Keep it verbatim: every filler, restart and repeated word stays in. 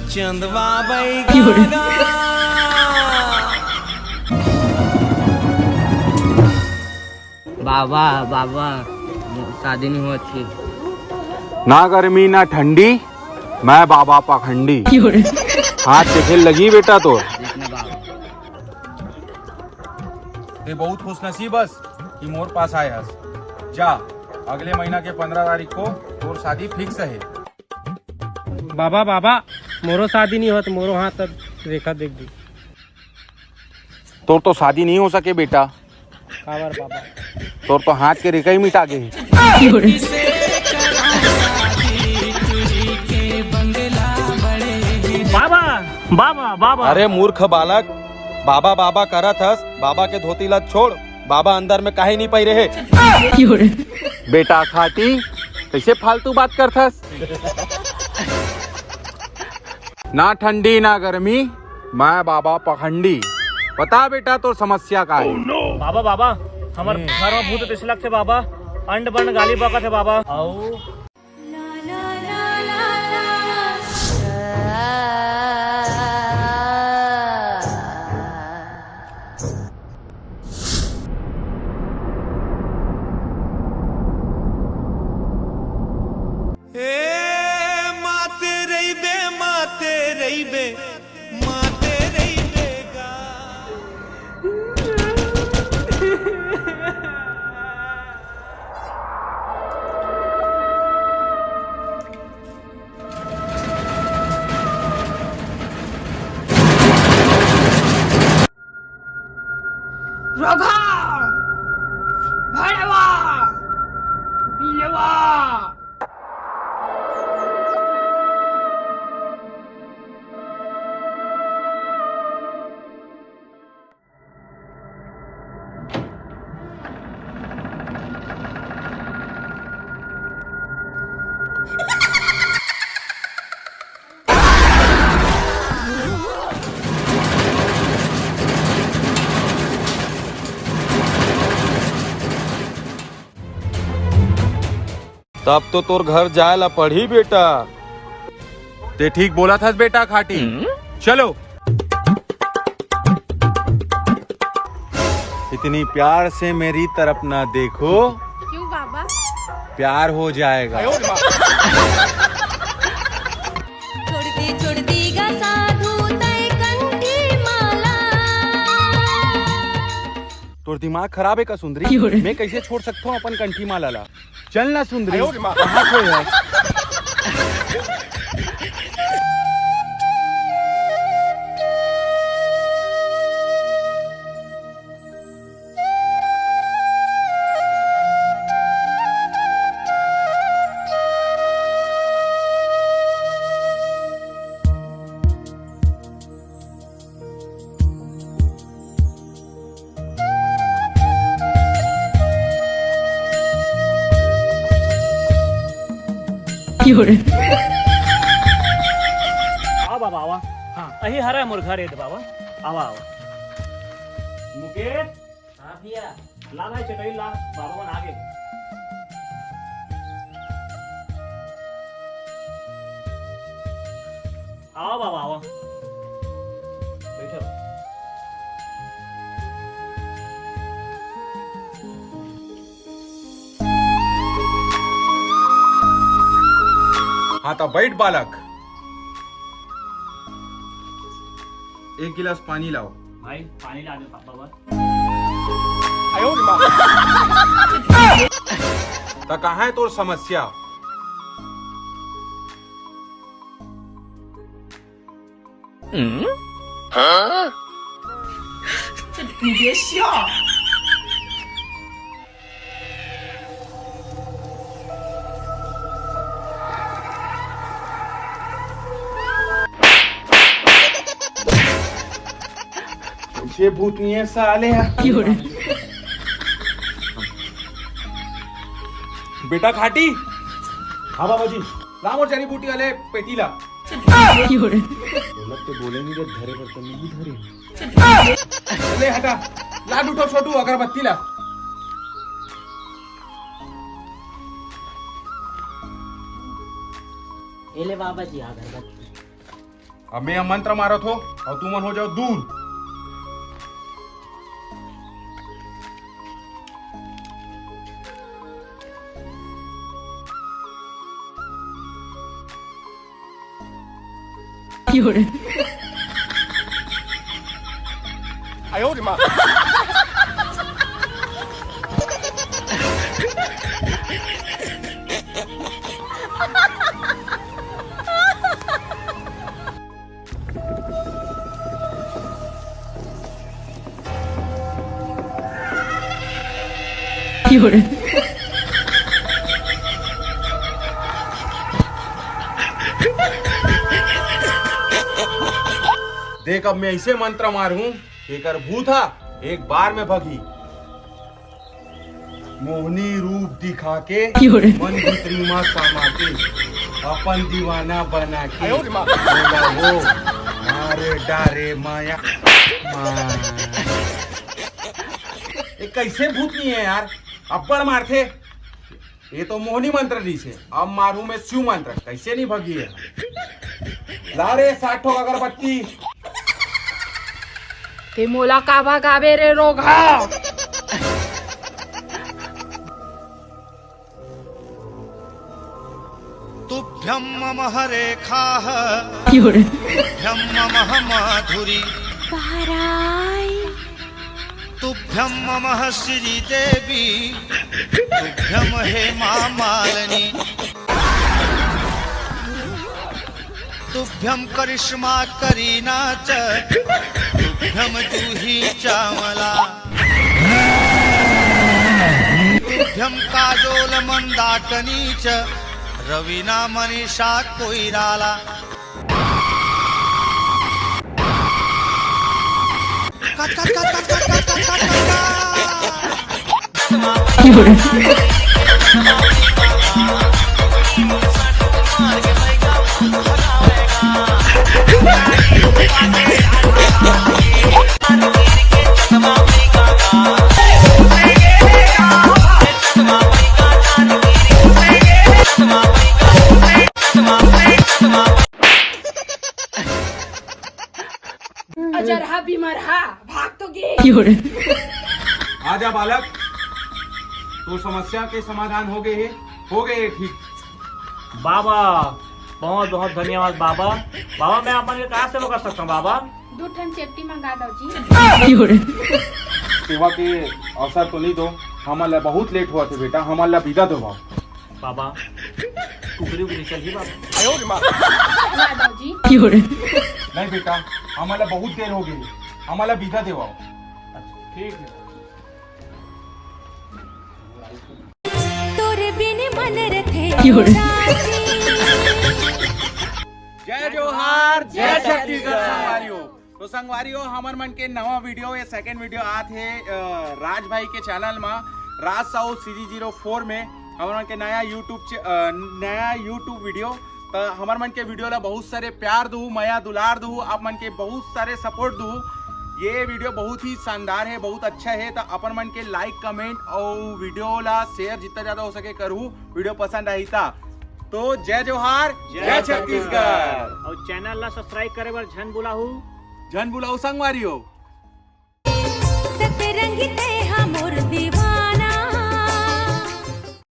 चंदवा बैगाना। बाबा, बाबा, मोर शादी नहीं होत हे। ना गर्मी ना ठंडी, मैं बाबा पखंडी। हाथ देखे लगी बेटा तो। ते बहुत खुशनसीब हस कि मोर पास आए हस। जा, अगले महीना के पंद्रह तारीख को तोर शादी फिक्स है। बाबा, बाबा, मोरो शादी नहीं होत, मोरो हाथ रेखा देख दी। तोर तो शादी नहीं हो सके बेटा। काबर बाबा? तोर तो हाथ के रेखा ही मिटा गे। बाबा, बाबा, बाबा। अरे मूर्ख बालक, बाबा बाबा करत हस, बाबा के धोती ला छोड़, बाबा अंदर में काहे नहीं पहिरे हे? बेटा खाटी, कैसे फालतू बात करथस? ना ठंडी ना गर्मी, मैं बाबा पखंडी। बता बेटा, तोर समस्या का है? बाबा, बाबा, हमर घर में भूत तैसे लगथे बाबा, अंड बंड गाली बकत है बाबा। अऊ ए माते रहिबे, माते रहिबे, माते रहिबे गा। रोघा, भड़वा, बिलवा। तब तो तोर घर जाए ला पड़ही बेटा। ते ठीक बोलत हस बेटा खाटी। चलो। इतनी प्यार से मेरी तरफ ना देखो। क्यों बाबा? प्यार हो जाएगा। छोड़ दे, छोड़ देगा साधु तय कंठी माला। तोर दिमाग खराब है का सुंदरी? मैं कैसे छोड़ सकता हूँ अपन कंठी माला ला? चल ना सुंदरी, कहाँ खोए है? आवा बाबा, आवा। हाँ, अही हरा मोर घर एद बाबा। आवा, आवा। मुकेश। हाँ भैया। ला भाई चटई ला, बाबा मन आगे। आवा बाबा, आवा। बैठो। हाँ, तो बैठ बालक। एक गिलास पानी लाओ। भाई, पानी ला दे पापा बर। त कहाँ है तोर समस्या? ये भूत नहीं है साले। बेटा खाटी। हाँ बाबा जी। ला मोर जड़ी बूटी वाले पेटी ला। बोलत तो बोले नहीं रे, धरे पर तो नहीं धरे। ले हटा, ला दू ठो छोटू अगरबत्ती ला। ए ले बाबा जी अगरबत्ती। अब मैं यह मंत्र मारत हो और तुमन हो जाओ दूर। देख, अब मैं ऐसे मंत्र मारहूं, एकर भूत हा एक बार में भगी। मोहनी रूप दिखा के, मन भीतरी मा समा के, अपन दीवाना बना के, बोला वो, मारे डारे माया, मार। ये कैसे भूत नहीं है यार, अब्बड़ मारथे। ये तो मोहनी मंत्र रहिसे, अब मारू मैं शिव मंत्र, कैसे नहीं भगी है। ला रे साठ ठो अगरबत्ती। ते मोला का भगाबे रे रोगहा? तुभ्यं मम रेखाः, तुभ्यं मम माधुरी, तुभ्यं मम श्रीदेवी, तुभ्यं हेमा मालिनी, तुभ्यं करिश्मा करीना च, तुभ्यं जूही चावला, तुभ्यं काजोल मंदाकिनी च, रवीना मनीषा कोइराला। अजरहा बिमरहा भाग तो गे। आ जा बालक, तो समस्या के समाधान हो गए हे, हो गए हे ठीक। बाबा, बहुत बहुत धन्यवाद बाबा। बाबा, मैं आप मन के का सेवा कर सकता हूँ बाबा? दू ठन चेपटी मंगा दव जी। सेवा के अवसर तो नहीं दो, हमन ला बहुत लेट हुआ थे बेटा, हमन ला विदा दो बाबा। बाबा, कुकरी उकरी चलही बाबा? ला दव जी। नहीं बेटा, हमन ला बहुत देर हो गई, हमन ला विदा देवाओ। अच्छा, ठीक है। तोरे बिन मन रथे उदासी। जय जोहार, जय छत्तीसगढ़ संगवारी हो। तो संगवारी हो, हमर मन के नवा वीडियो, ये सेकंड वीडियो आत हे, अ, राज भाई के चैनल मा, राज साहू सीजी ज़ीरो फ़ोर में हमर मन के नया YouTube चे-, अ, नया YouTube वीडियो। त हमर मन के वीडियो ला बहुत सारे प्यार दू, मया दुलार दू, आप मन के बहुत सारे सपोर्ट दू। ये वीडियो बहुत ही शानदार है, बहुत अच्छा है। त अपन मन के लाइक, कमेंट और वीडियो ला शेयर जितना ज्यादा हो सके करू। वीडियो पसंद आई ता तो जय जोहार, जय जय छत्तीसगढ़। छत्तीसगढ़। और चैनल ला सब्सक्राइब करे बर झन भुलाहू। झन भुलाहू संगवारी हो। सतरंगी ते हा मोर दीवाना।